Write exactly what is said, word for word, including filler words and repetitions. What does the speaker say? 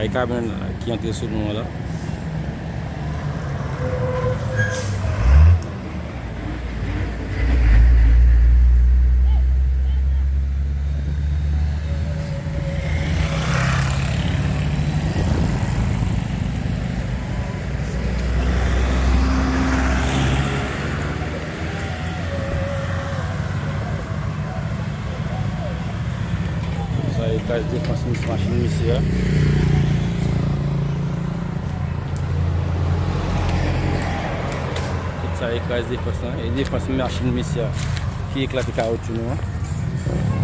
E kamyon ki antre sou nou an la. Sa e kaz defans mis machin misye a. Tout sa e kaz defans lan. E defans machin misye a ki eklate kawotchou nou an.